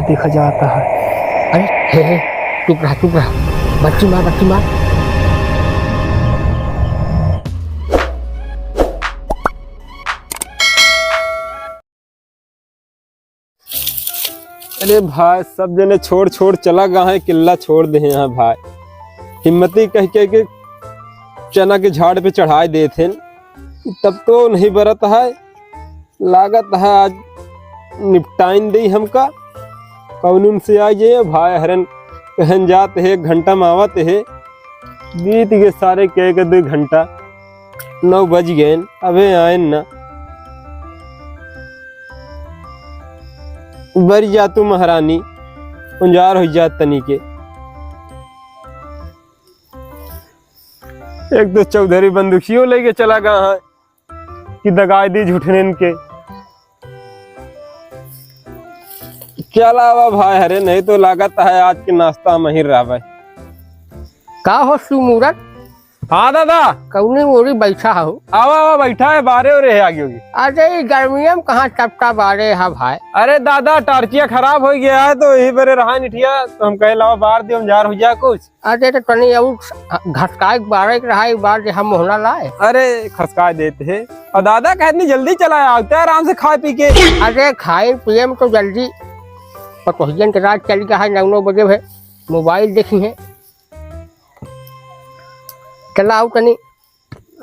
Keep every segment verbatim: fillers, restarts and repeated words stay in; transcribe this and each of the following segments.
देखा जाता है। अरे, हे, हे, चुप रहा, चुप रहा। बच्ची मार, बच्ची मार। अरे भाई, सब जने छोड़ छोड़ चला गा है, किल्ला छोड़ दे हैं भाई। हिम्मती कह के, के चना के झाड़ पे चढ़ाए देत हैं, तब तो नहीं बरत है। लागत है आज निपटाइन दे हमका। कौनून से आ जाए भाई, हरन कहन जात है, एक घंटा में आवत है। बीत गए सारे के, के दो घंटा, नौ बज गए, अबे आयन ना। बर जा तू महारानी, उंजार हो जा तनी के। एक तो चौधरी बंदूकियो लेके चला गा है कि दगाई दी झूठनेन के। चला आवा भाई, हरे नहीं तो लागत है आज के नाश्ता में ही रहबे। का हो शिव मूरत? हाँ दादा। कौने ओरी बैठा हो? आवा, आवा, बैठा है, बारे ओरे है आगे होगी। अरे, ई गर्मिया में कहाँ टपटा बारे है भाई? अरे दादा, टार्चिया खराब हो गया है, तो यही बरे रहा निठिया, तो हम कहे लावा बार दियो, हम जार हो जाए कुछ। अरे, तो तनी और घसकाए के बारे के रहा, एक बार जे हम मोहना लाए। अरे, खसकाए देते हैं। और दादा कहे इतनी जल्दी चला आया, उतना आराम से खाए पी के। अरे, खाए पिए में तो जल्दी, पतोहियन के रात चल गया है, नौ, नौ बजे है, मोबाइल देखी है। चला आओ तनी।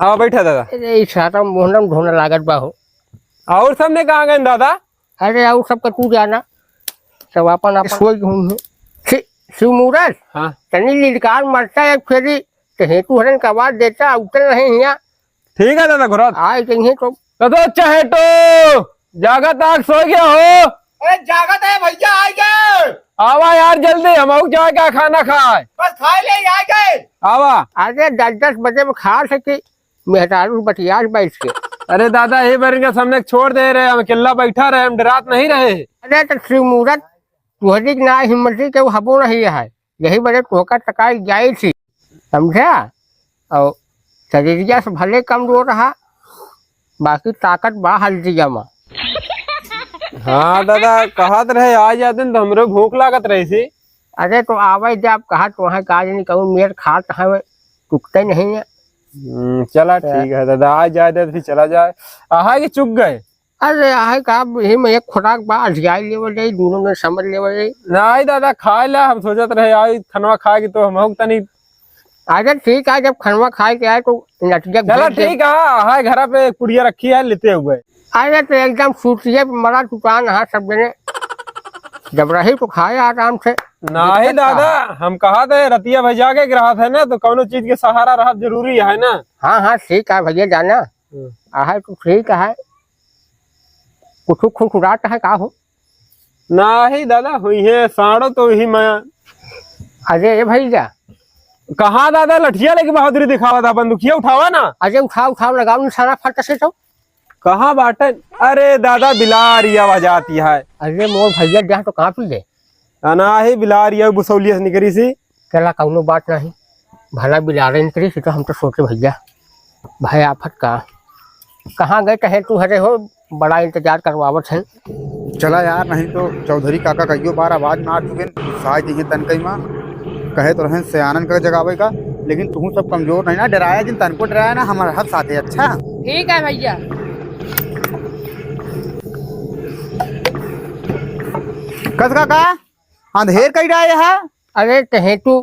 आओ बैठा दादा। अरे, ई सारा मोहनम ढोना लागत बा हो। और सब ने कहाँ गए दादा? अरे, और सब का तू जाना, सब अपन अपन सोई घूम है। शि-, शिव मूरत, हाँ। तनी लिलकार मरता एक फेरी, तो हेतु हरन का आवाज देता, उतर नहीं हिया। ठीक है दादा, घुरा। आए कहीं तो। दादा, अच्छा हेटो, जागत आग सो गया हो? अरे जागत है भैया, आ गए। आवा यार जल्दी, हम आऊ जाए का खाना खाए। बस खाए ले, आ गए। आवा। अरे दस दस बजे में खा सकी, मेहरारू बतियास बैठ के। अरे दादा, ये बार इनका सामने छोड़ दे रहे, हम अकेला बैठा रहे, हम डरात नहीं रहे। अरे तो शिव मूरत, तुहरी के ना हिम्मती के वो हबो नहीं है, यही बड़े तोहका तकाई जाई थी, समझा? और शरीरिया से भले कमजोर रहा, बाकी ताकत बा हल्दिया में। हाँ दादा, कहत रहे आ जाते न तो हमरो भूख लागत रही थी। अरे तो आवे जब कहा तो वहाँ का नहीं कहूँ मेर खात है, टूटते नहीं है। हम्म, चला तो ठीक है दादा, आ जाए दे फिर चला जाए। आहा कि चुक गए? अरे आहे का, यही में एक खुराक बा, अधियाई लेवल जाई, दोनों में समझ लेवल जाई। नहीं दादा, खाए ला हम सोचत रहे, आई खनवा खाए की तो हम तनी। अरे ठीक है, जब खनवा खाए के आए तो नटिया चला भेज दे। ठीक है, हाय घर पे एक पुड़िया रखी है, लेते हुए। अरे तो एकदम सूतिए पे मरा दुकान है सब जने, जब रही तो खाए आराम से। नहीं दिक्कत का दादा, है? हम कहा थे रतिया भैया के ग्राहक है ना, तो कौनो चीज के सहारा रहा जरूरी है ना। हाँ हाँ ठीक है भैया जाना। हम्म। आहे तो ठीक है। कुछ खुनखुनात है का हो? नाही दादा, हुई है, साड़ो तो ही मैं। अरे ए भैया। कहाँ दादा लठिया लेके बहादुरी दिखावा था, बंदूकिया उठावा ना। अरे उठाओ, उठाओ, लगाओ निशाना फट से तो। कहाँ बाटे? अरे दादा, बिलारिया बजाती है। अरे मोर भैया, देह तो कांपी ले। अनाही बिलार या बुसौलिया से निकरी सी। चला, कौनो बात नहीं, भला बिलारे निकरी सी तो हम तो सोचे भैया, भाई आफत का, कहाँ गए कहे तू हरे हो, बड़ा इंतजार करवावत है। चला यार, नहीं तो चौधरी काका कहियो बार आवाज मार चुके हैं, गुस्सा जइहे तनकई माँ। कहे तो रहन सयानन का जगावे का, लेकिन तू सब कमजोर नहीं ना, डराया जिन तनको डराया ना, हमारे हर साथे अच्छा। ठीक है भैया। कस काका, अंधेर कई रहा है? अरे तहे तू,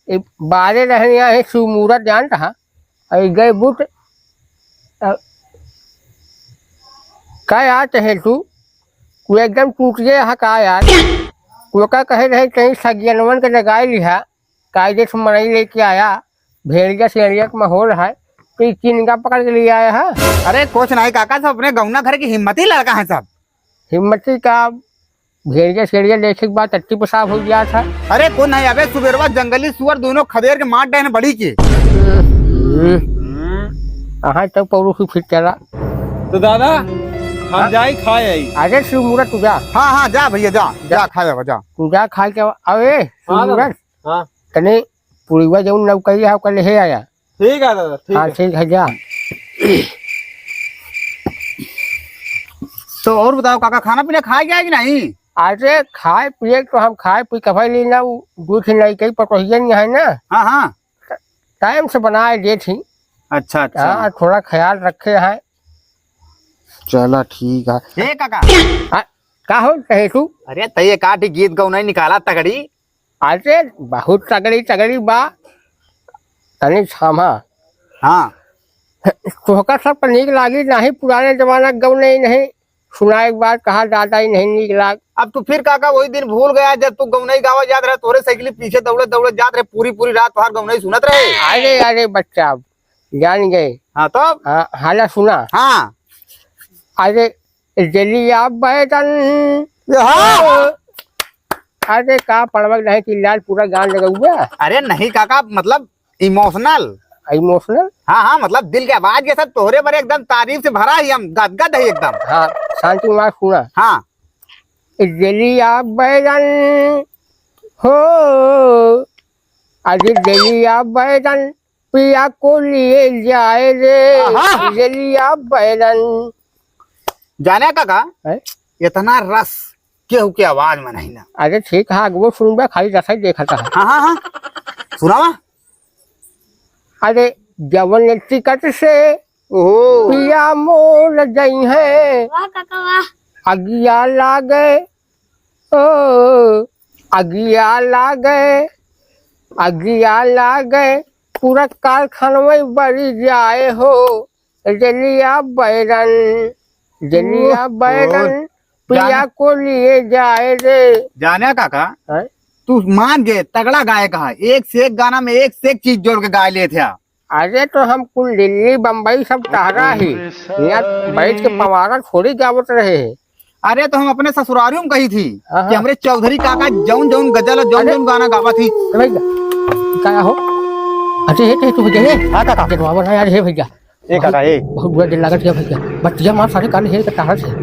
ए, बारे रहन यहाँ है, शिव मूरत जानत हा? अरे गए बुट, अ, का यार तहे तू? तू एकदम टूट गया हा का यार? तू का कहे रहे कहीं सगियनवन के जगाए लिहा, कायदे से मनई लेके आया, भेड़िया सेड़िया के माहौल है, तो ये किनका पकड़ के लिए आया है? अरे कुछ नहीं काका, सब अपने गौना घर की हिम्मती लड़का है सब। हिम्मती का भेड़िया सेड़िया देखे के बाद टट्टी पेशाब हो गया था। अरे को नहीं, अबे सुबेरवा जंगली सुअर दोनों खदेर के मार डायन बड़ी के। हम्म। अहाँ तो पौरुष फिर चला। तो दादा, हम हाँ? जाई खाए आई। अरे शिव मूरत तू जा। हाँ, हाँ, जा भैया, जा, जा। जा खाए आवा, जा। तू जा खाए के आवा। अबे शिव हाँ दादा। मूरत, हाँ। तने पुड़िया जौन नौकरी है, ओकर ले आया। ठीक है दादा, ठीक हाँ, है। ठीक है, जा। तो और बताओ काका, खाना पीना खाए गया कि नहीं? अरे खाए पिए तो हम खाए पी कभे ली ना, उ दू ठे लइके पतोहिया नहीं है ना। हाँ, हाँ। टाइम से बनाए देत ही। अच्छा, अच्छा। हाँ, थोड़ा ख्याल रखे हैं। चला ठीक है। ए काका। हाँ, का हो कहे तू? अरे तैं एकाठी गीत गौनई निकाला तगड़ी। अरे बहुत तगड़ी तगड़ी बा। तनी थामा। हाँ। तोहका सब तो नीक लागी नहीं, पुराने जमाना के गौनई नहीं। सुनाए के बाद कहा दादा ही नहीं नीक लाग। अब तू फिर काका वही दिन भूल गया जब तू गौनई गावा जात रहे, तोरे साइकिल पीछे दौड़े दौड़े जात रहे, पूरी पूरी रात तोहार गौनई सुनत रहे। अरे अरे बच्चा, जान गए। हाँ तब? हाँ, हाला सुना। हाँ। अरे जलिया बैदन। हाँ। अरे का पड़वक नहीं कि लाल पूरा गान लगउआ। अरे नहीं काका, मतलब इमोशनल। इमोशनल? हाँ, हाँ, मतलब दिल के आवाज के साथ तोहरे पर एकदम तारीफ से भरा ही, हम गदगद है एकदम। हाँ, शांति कुमार सुना। हाँ। जलिया बैदन हो, अरे जलिया बैदन पिया को लिए जाए रे, आहा। जलिया बैदन। जाने काका, हैं? इतना रस केहू के आवाज में नहीं ना। अरे ठीक है, अगवो सुनबे, खाली रस ही देखता है। हाँ, हाँ, हाँ। सुनावा। अरे जवन टिकट से ओहो। पिया मोर जई है। वाह काका वाह। अगिया लागे, ओ, अगिया लागे, अगिया लागे, पूरा कारखाना में बरी जाए हो। जलिया बैरन, जलिया ओहो। बैरन, पिया जाने को लिए जाए रे। जाने काका, हैं? तू मान गए, तगड़ा गायक है, एक से एक गाना में एक से एक चीज जोड़ के गा लेत है। अरे तो हम कुल दिल्ली बम्बई सब टहरा ही, यहाँ बैठ के पंवारा थोड़ी गावत रहे हैं। अरे तो हम अपने ससुरारी में कही थी हाँ, हाँ। कि हमरे चौधरी काका जौन जौन गजल, जौन अरे। जौन गाना गावा थी। ए भैया, का हो? अच्छा, हे, हे, तू भैया, हे। हाँ, काका। जगवावा ना यार, हे भैया। ए, काका, ए। बहुत बुरा दिन लागत है भैया। बतिया मार सारे कान हेर के तारा से। अरे,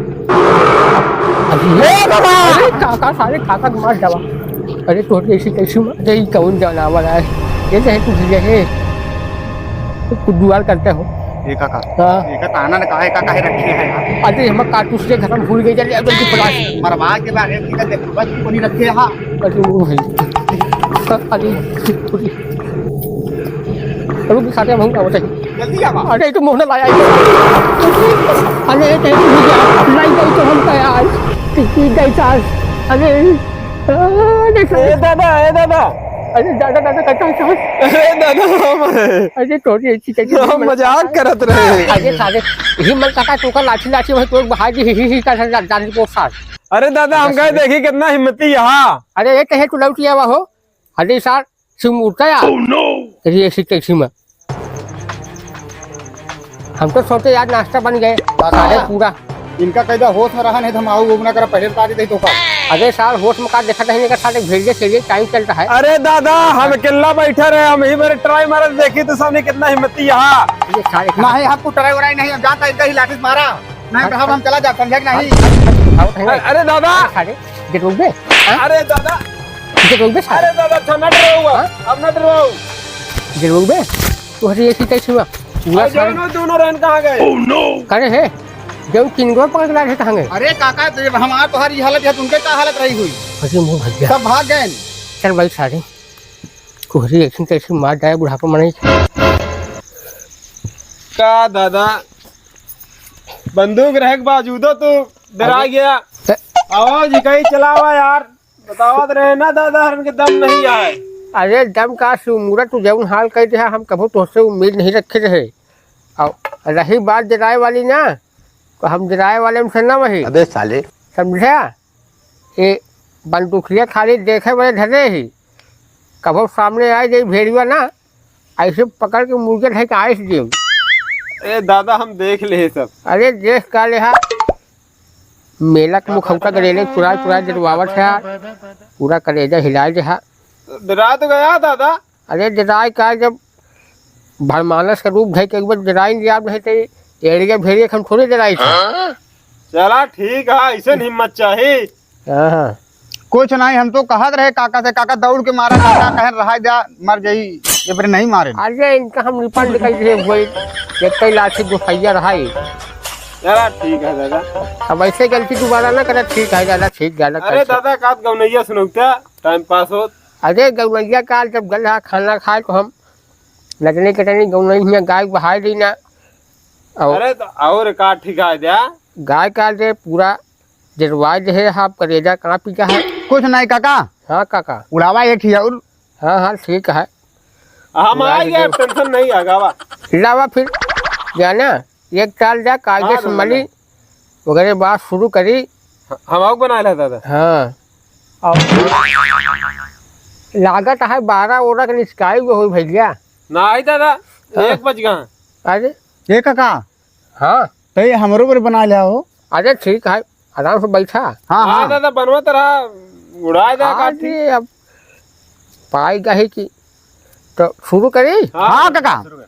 ए, बाबा! अरे, काका, सारे काका के मार जावा। अरे, तोहरे ऐसी कैसी मार दे, ई कौन जनावर है? ये तो है तू भैया, हे। कुछ दुआर करते हो। ए काका, हाँ। ए काका, आना न कहा, ए काका, काहे रखे हैं यार? अरे, हम कारतूस के घर में भूल गए, जल्दी, जल्दी पकड़। मरवा के बारे में देखो, बस कोनी रखे हैं। अरे, वो भाई। अरे, रुक, साथे हम का बताई। जल्दी आवा। अरे, ई तो मोहन लाया है। अरे, ये कैसे हो गया? लाई गई तो हम का यार। किसी गई सास। अरे, अरे, ए दादा, ए दादा। अरे दादा, दादा, काका, काका। अरे दादा, हम हैं। अरे तोरी ऐसी कैसी हम हिम्मत? मजाक करत रहे। अरे सारे, हिम्मत काका, तू का लाठी, लाठी वही तोर बहाई दी, ही, ही, ही, का सारे जान, जान की पोत सार। अरे दादा, हम बस कहे देखी कितना हिम्मती यहाँ। अरे ये कहे तू लौट आवा हो। अरे सार, सिम उठता यार। Oh no! अरे ऐसी कैसी में? हम तो सोचे यार नाश्ता बन गए। दादा, सारे पूरा। इनका कैदा होश में रहा नहीं तो हम आऊ ना करा, पहले बता देते तो का। अरे सार, होश में का देखत नहीं, सारे भेड़िए के लिए टाइम चल रहा है। अरे दादा, हम अकेला बैठा रहे, हम ही मेरे ट्राई मारत देखी तो सामने कितना हिम्मती यहाँ। ये सारे नहीं, हमको ट्राई वराई नहीं, हम जानता इनका ही लाठी से मारा। नहीं तो हम, हम चला जाता, समझे कि नहीं? अरे, अरे दादा। सारे, गिरोगे? हाँ? अरे दादा। गिरोगे सारे? अरे दादा, अच्छा, न डराओ, हाँ? अब न डराओ। गिरोगे? तोहरी ऐसी कैसी हुआ? पूरा अरे सारे दोनों, दोनों रहन कहाँ गए? Oh no! करे है, जो किंगो पकड़ के लाए थे, कहाँ गए? अरे काका, जब हमार तोहार ई हालत है, तो उनके का हालत रही हुई? अरे मोर भैया। सब भाग गए। चल भाई सारे, तोहरी ऐसी कैसी मार जाए बुढ़ापा मनई। का दादा, बंदूक रहे के बावजूदो तू डरा अरे। गया। ए। आवाज ही कहीं चलावा यार। बतावत रहे ना दादा, हरन के दम नहीं आए। अरे दम का सुमूरत, तू जौन हाल कह दिया, हम कभू तोहसे उम्मीद नहीं रखे रहे। और रही बात डराए वाली ना, तो हम डराए वाले में से ना वही। अबे साले। समझा? ये बंदूकिया खाली देखे वाले धरे ही, कभू सामने आए जाई भेड़िया ना, ऐसे पकड़ के मुर्गे धर के आइस देव। ए दादा, हम देख ले सब। अरे देख का लेहा, मेला के मुखौटा करेले चुरा चुरा डरवावत है यार, पूरा करेजा हिला दे हा। डरा तो गया दादा। अरे डराए का, जब भरमानस का रूप धर के एक बार डराई नहीं आप नहीं तो एड़िया भेड़िया के हम थोड़ी डराई था। चला ठीक है, ऐसे हिम्मत चाही। हाँ, हाँ। कुछ नहीं, हम तो कहत रहे काका से, "काका दौड़ के मारा, काका कहे रहा जा, मर जाई, ये पर नहीं मारे।" अरे इनका हम रिफंड कर दे भाई, एक कई लाठी गुफैया रहा ही। चला ठीक है दादा। अब ऐसे गलती दोबारा ना करा, ठीक है दादा, ठीक दादा, अरे कैसे? दादा, का गौनैया सुनौता, time pass होत। अरे गौनैया का जब गल रहा खाना खाए तो हम नचनी कटनी गौनई हियाँ गाय बहाय दी ना। और अरे तो और का ठीक है द्या? गाय का दे पूरा जरवाय दे है, आप करेजा काँपी का है। कुछ नहीं काका। हाँ काका। उड़ावा एक ही और। हाँ, हाँ, ठीक है। हम उड़ा आ गए, दे। Tension नहीं है, गावा। लावा फिर, जाना, एक चाल जा, कायदे हाँ, से दादा। मली, वगैरह बात शुरू करी। ह-, हम आउक बनाए ला, दादा। हाँ। और लागत है बारह ओरह के निचकाई हुए होई भैया। नहीं दादा, हाँ। एक बज गया। अरे। ये काका। हाँ। तो ये हमरो पर बना लिया हो। अरे ठीक है, आराम से बैठा। हाँ, हाँ, हाँ। दादा, बनवत रहा, उड़ाए दे हाँ काटी। जी, अब पाई गई की, तो शुरू करी? हाँ, हाँ, काका। शुरू कर।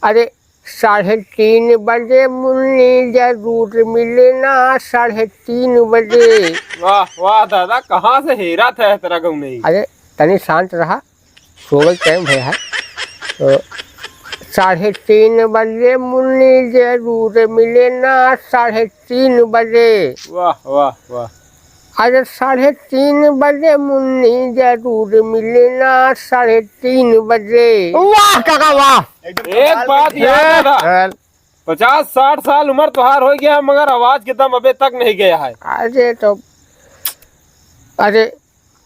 अरे, साढ़े तीन बजे मुन्नी जरूर मिलना, साढ़े तीन बजे। वाह, वाह, दादा, कहाँ से हेरा था तेरा गौनई? अरे, तनी शांत रहा। सोवै के time भय है। तो साढ़े तीन बजे मुन्नी जरूर मिले ना, साढ़े तीन बजे। वाह, वाह, वाह। अरे साढ़े तीन बजे मुन्नी जरूर मिले ना, साढ़े तीन बजे। वाह काका वाह। एक बात याद है। चल। पचास साठ साल उम्र तोहार हो गया है, मगर आवाज के दम अबे तक नहीं गया है। अरे तो, अरे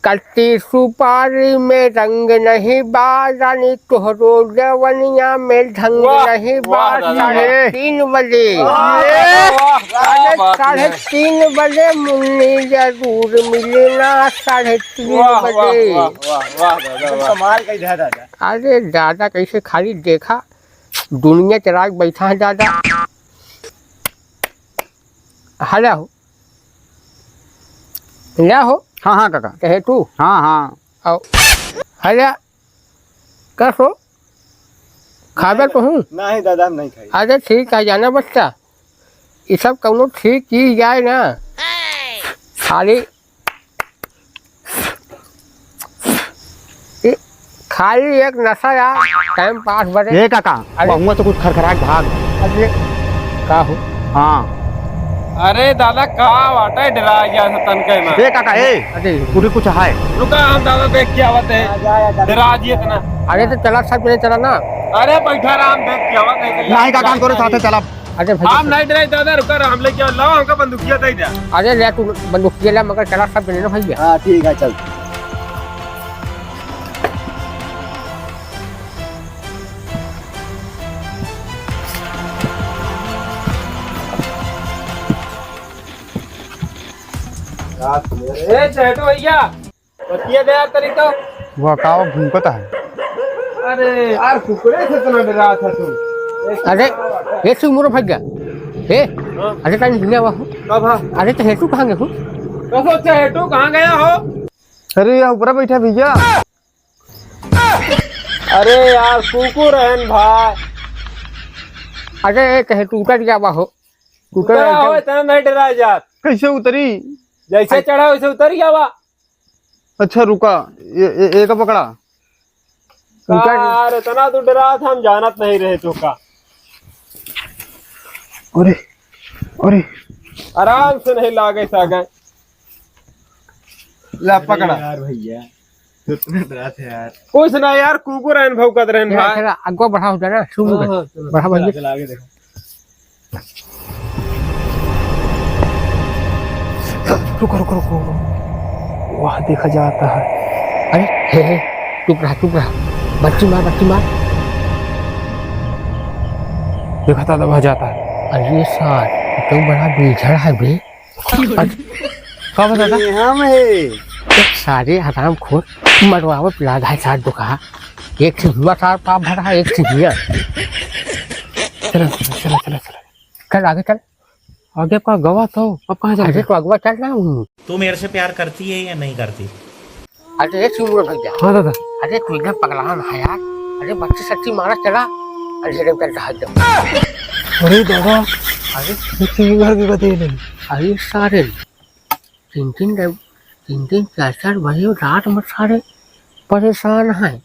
कच्ची सुपारी में रंग नहीं बा, रानी तोहरो जवनिया में ढंग वाह, नहीं बा। वाह, दादा, साढ़े वाह। तीन बजे। वाह, वाह, वाह, क्या अरे, बात है। साढ़े तीन बजे मुन्नी जरूर मिलना, साढ़े तीन वाह, वाह, बजे। वाह, वाह, वाह, दादा, वाह। कमाल का इधर दादा। अरे, दादा, कैसे खाली देखा, दुनिया चला के बैठा है, दादा। हला हो। ले हो। हाँ, हाँ, काका। कहे तू? हाँ, हाँ। आओ। हला। कस हो? खाबे तो हूँ? नहीं दादा, हम नहीं खाई। अरे ठीक है, जाना बच्चा। ये सब कौनो ठीक की जाए ना। खाली, ये खाली एक नशा या time pass बरे। ए काका, अरे। बहुआ तो कुछ खरखरा के भाग। अरे, का हो? हाँ। अरे दादा, का बाटे, डरा गया था तनके में। ए काका, ए, अरे। उठे कुछ है। रुका, हम दादा देख के आवत है। आ, जा, जा, जा। डरा जी इतना। अरे तो चला, सब जने चला ना। अरे बैठा रहा, हम देख के आवत है। नहीं काका, हम तोरे साथे चलब। अरे भैया, हम नहीं डराई दादा, रुका रहा, हम लेके आओ, लाओ हमका बंदूकिया दे दे। अरे ले तू बंदूकिया ले, मगर चला सब जने ना भैया। हाँ ठीक है, चल। ए, चेटू भैया, बतिया दे यार तनी तो। वह कावा भूकत है। अरे यार, कुकुरे से इतना डरा था तू। अरे, ये सुन मोरो भैया। ए, हाँ। अरे तनी हिने आवा हो। का भा? अरे तो हेटू कहाँ गए हो? कसो अच्छा हेटू कहाँ गया हो? अरे, यहाँ ऊपर बैठा भैया। अरे यार, कुकुर रहन भाई। अरे, एक हेटू उतर गया बा हो। उतर उतरा गया। हो, इतना नहीं डरा जात। कैसे उतरी? जैसे चढ़ा वैसे उतर गया बा। अच्छा रुका, ये, ये, ये का पकड़ा? उतर। यार, इतना तू डरा था, हम जानत नहीं रहे तो का। अरे, अरे। आराम से नहीं लागे सागे। ला अरे पकड़ा। यार भैया, इतना डरा था यार। कुछ ना यार, कुकुर रहन भौंकत रहन चला, भाई। चला, आगे बढ़ा हो जाना, शुरू हाँ, कर। हाँ, चलो, बढ़ा चला, भैया। चला, आगे देखो। रुको, रुको, रुको, रुको। वहाँ देखा जाता है। अरे, हे, हे, चुप रहा, चुप रहा। बच्ची मार, बच्ची मार। देखा था, वहाँ जाता है। अरे सार, तो बड़ा बेजड़ है बे। का बा दादा? ये हम है। सारे हरामखोर मरवावत लाग है सार दुकाहा। एक से हुआ सार पाप भरा है, एक से हुआ। चला, चला, चला, चला, चला। चल आगे चल। आगे का गवा तो, अब कहाँ जाएगा? अरे तो अगवा चल ना हूँ। तू मेरे से प्यार करती है या नहीं करती? अरे, ए, सुन रे भैया। हाँ, दादा। अरे, तू एकदम पगलान है यार। अरे, बच्ची सच्ची मारा चला। अरे, एकदम चल रहा है एकदम। अरे, दादा। अरे। ये तो ये घर के गति नहीं। अरे, सारे। तीन, तीन, तीन, तीन, चार, चार भाई रात में सारे परेशान हैं।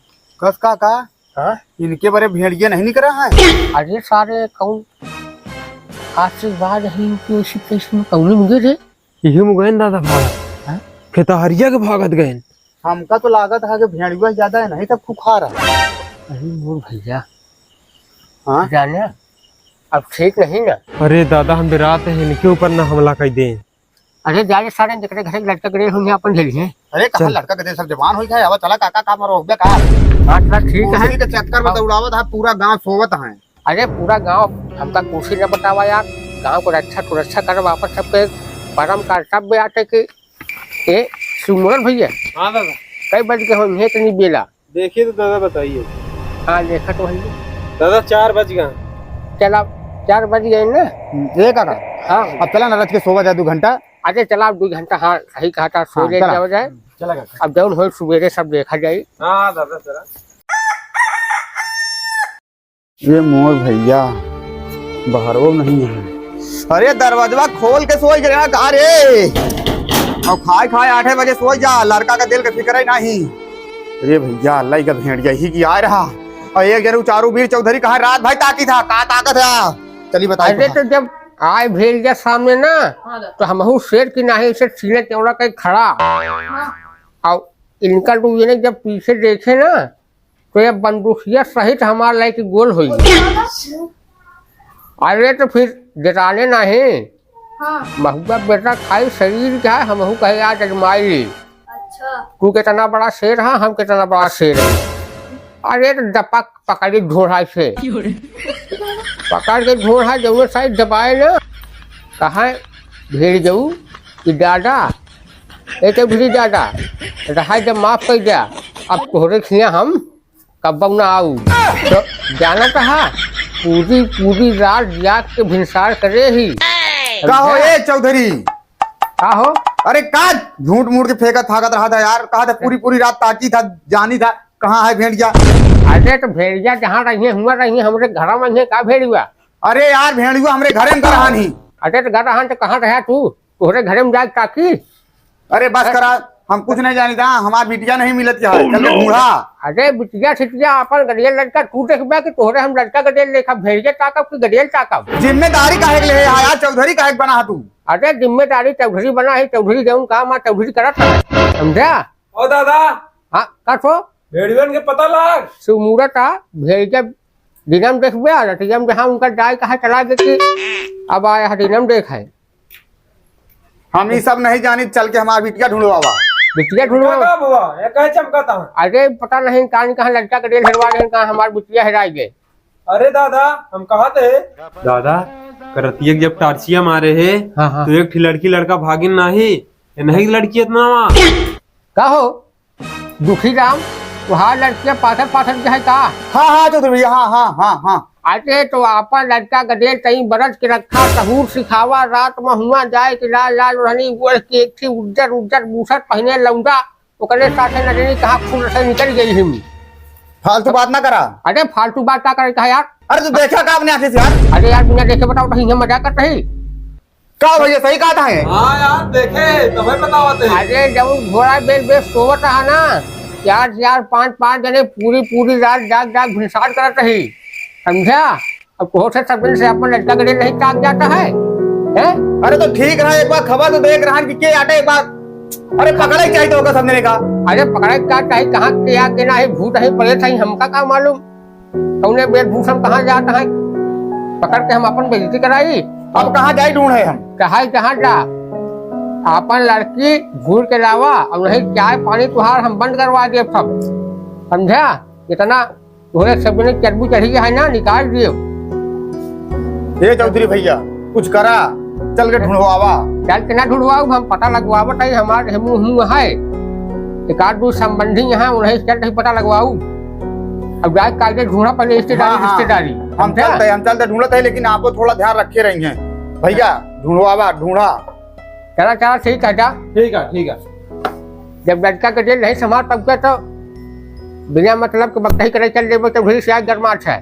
कस का, का? हाँ? इनके बरे भेड़िया नहीं निकरा है? अरे, सारे कौन आज से बाद ही कि उसी place में कौन मुझे रे? यही मुगैन दादा भागत। हाँ? खेतहरिया के भागत गए। हमका तो लागत है कि भेड़िया ज्यादा है, नहीं तब खुखार है। अरे मोर भैया। हाँ? जाने, अब ठीक नहीं ना। अरे दादा, हम बिरात हैं, इनके ऊपर ना हमला कर दें। अरे जा रे सारे, जेकरे घरे लड़का गड़े होंगे, अपन झेलिए। अरे कहाँ चल। लड़का गड़े, सब जवान होई गए। अब चला काका, का मरो हो गया का? हाँ, चला ठीक है। कुर्सी के चक्कर में हाँ। दौड़ावत है, पूरा गांव सोवत है। अरे पूरा गांव, हमका कुर्सी न बतावा यार, गांव को रक्षा सुरक्षा कर, वापस सबके परम कर्तव्य आटे कि ए सुमरन भैया। हाँ दादा। कई बज के होंगे इतनी बेला? देखिए तो दादा बताइए। हाँ, देखा तो है। दादा, चार बज गए। चला, चार बज गए ना? हम्म, एक आ रहा। हाँ। अब चला ना, रच के सोवा जाए दो घंटा। अरे चला, अब दो घंटा, हाँ, सही कहा था, सो हाँ, ले चला। जाओ जाए। चला काका। अब जौन हो सुबेरे सब देखा जाए। हाँ, हाँ, दादा, चला। ये मोर भैया बहरवो नहीं है। अरे दरवाजवा खोल के सोई गया का रे? और खाए खाए आठे बजे सोई जा, लड़का का दिल के फिक्र ही नहीं। अरे भैया, अल्लाह का भेड़िया ही की आए रहा। और एक जरू चारू बीर चौधरी कहा रात भाई ताकी था, का ताकत है? चली बताई अरे तो। तो जब आए भेड़िया सामने ना, हाँ, तो हमहू शेर की नाही से सीने चौड़ा कहीं खड़ा। हाँ। और इनका तो ये नहीं, जब पीछे देखे ना, तो ये बंदूकिया सहित हमार लाइक गोल होई। अरे तो फिर डेराने नाही। हाँ। महुआ बेटा खाई शरीर का, हमहू कहे आज अजमाई ली। अच्छा। तू कितना बड़ा शेर है, हम कितना बड़ा शेर है। अरे तो दपक पकड़ी ढोढ़ा से। पकड़ के ढोढ़ा जौने साइड दबाए ना, कहा भेड़ जाऊ कि दादा, ए चौधरी दादा, रहा जब माफ कर दिया, अब तोहरे खिया हम कब्बो ना आऊ। तो जाना कहा, पूरी, पूरी रात जाग के भिनसार करे ही। का हो ए चौधरी? का हो? अरे का झूठ मूठ के फेंकत फाकत रहा था यार, कहा था पूरी, पूरी रात ताकी था, जानी था कहाँ है भेड़िया। अरे तो भेड़िया जहाँ रही है, हुआ रही है, हमरे घर में है का भेड़िया? अरे यार भेड़िया हमरे घरे में रहा नहीं। अरे तो घर रहा तो कहाँ रहा तू? तोहरे घरे में जाके ताकी। अरे बस करा, हम कुछ नहीं जानी था, हमार बिटिया नहीं मिलत है, चल के ढूंढा। अरे बिटिया सिटिया अपन गड़ियल लड़का तू देखबा कि तोहरे हम लड़का गड़ियल देखब, भेड़िया ताकब कि गड़ियल ताकब? जिम्मेदारी काहे के लिए है यार, चौधरी काहे के बना है तू? अरे जिम्मेदारी चौधरी बना है, चौधरी जौन काम आ चौधरी करत है, समझा? ओ दादा। हाँ, का सो? भेड़ियन के पता लाग। सुमूरत आ, भेड़िया दिनम देखबे आ, रतियम जहाँ उनका जाए कहा चला देती, अब आए हा दिनम देख है। हम ई सब नहीं जानी, चल के हमार बिटिया ढूंढवावा। बिटिया ढूंढवावा? का बुआ, ये काहे चमकाता है? अरे पता नहीं कान कहाँ लड़का के रेल हेरवा गए, कहाँ हमार बिटिया हेराई गए। अरे दादा, हम कहा थे? दादा, करतिया के जब टार्चिया मारे है, हाँ, हाँ। तो एक ठी लड़की लड़का भागिन नाही, ये नहीं लड़की इतना वा। का हो? दुखी राम, वहाँ लड़किया पाथर पाथर के है का? हाँ, हाँ, चौधरी भैया, हाँ, हाँ, हाँ, हाँ। अरे तो आपन लड़का गदेल तई बरत के रखा, सहूर सिखावा, रात में हुआ जाए कि लाल लाल ओढ़नी ओढ़ के एक ठे उज्जर उज्जर बूसट पहिने लौंडा, ओकरे साथे नजरी कहाँ खुल से निकल गई हिम। फालतू बात ना करा। अरे फालतू बात का करे कहा यार? अरे तू देखा का अपने आँखें से यार? अरे यार बिना देखे बताओ तो हिंगे मजाक करत ही। का भैया, सही कहत है? हाँ यार, देखे, तबे बतावत है। अरे, जब घोड़ा बेल बेल सोवत रहा ना, चार चार, पाँच पाँच जने पूरी पूरी रात जाग जाग भिनसार करत रही, समझा? अब कोहो से सब दिन से अपन लड़का के लिए नहीं ताक जाता है, हैं? अरे, तो ठीक रहा, एक बार खबर तो देख रहा कि के आटे एक बार। अरे, पकड़े के चाहिए तो होगा सब जने का। अरे, पकड़े के का चाहिए, कहाँ के आ के ना है, भूत है, प्रेत है, हमका का मालूम? कौने वेशभूषा में कहाँ जात है? पकड़ के हम अपन बेइज्जती कराई? अब कहाँ जाई ढूंढे हम? चाहे जहाँ जा, अपन लड़की घूर के लावा, और नहीं चाय पानी तुहार हम बंद करवा देब सब, समझा? इतना तोहरे सब जने चर्बी चढ़ी है ना, निकाल दियो। ए चौधरी भैया, कुछ करा, चल के ढूंढवावा। चल के ना ढूंढवाऊ, हम पता लगवावत है, हमार मुँह मुँह है, एक आध दो संबंधी यहाँ, उन्हें चल के पता लगवाऊ। अब जाए कायदे ढूंढा पहले रिश्तेदारी, हाँ, हाँ। रिश्तेदारी। हम समझा? चलते हैं, हम चलते ढूंढते हैं, लेकिन आपको थोड़ा ध्यान रखे रहेंगे। भैया, ढूंढवावा, ढूंढा। चला, चला, ठीक है, जा। ठीक है, ठीक है। जब लड़का के जेल नहीं संभाल पाऊंगा तो बिना मतलब के बकही करे चल देबो तो वही से आज गरमात है।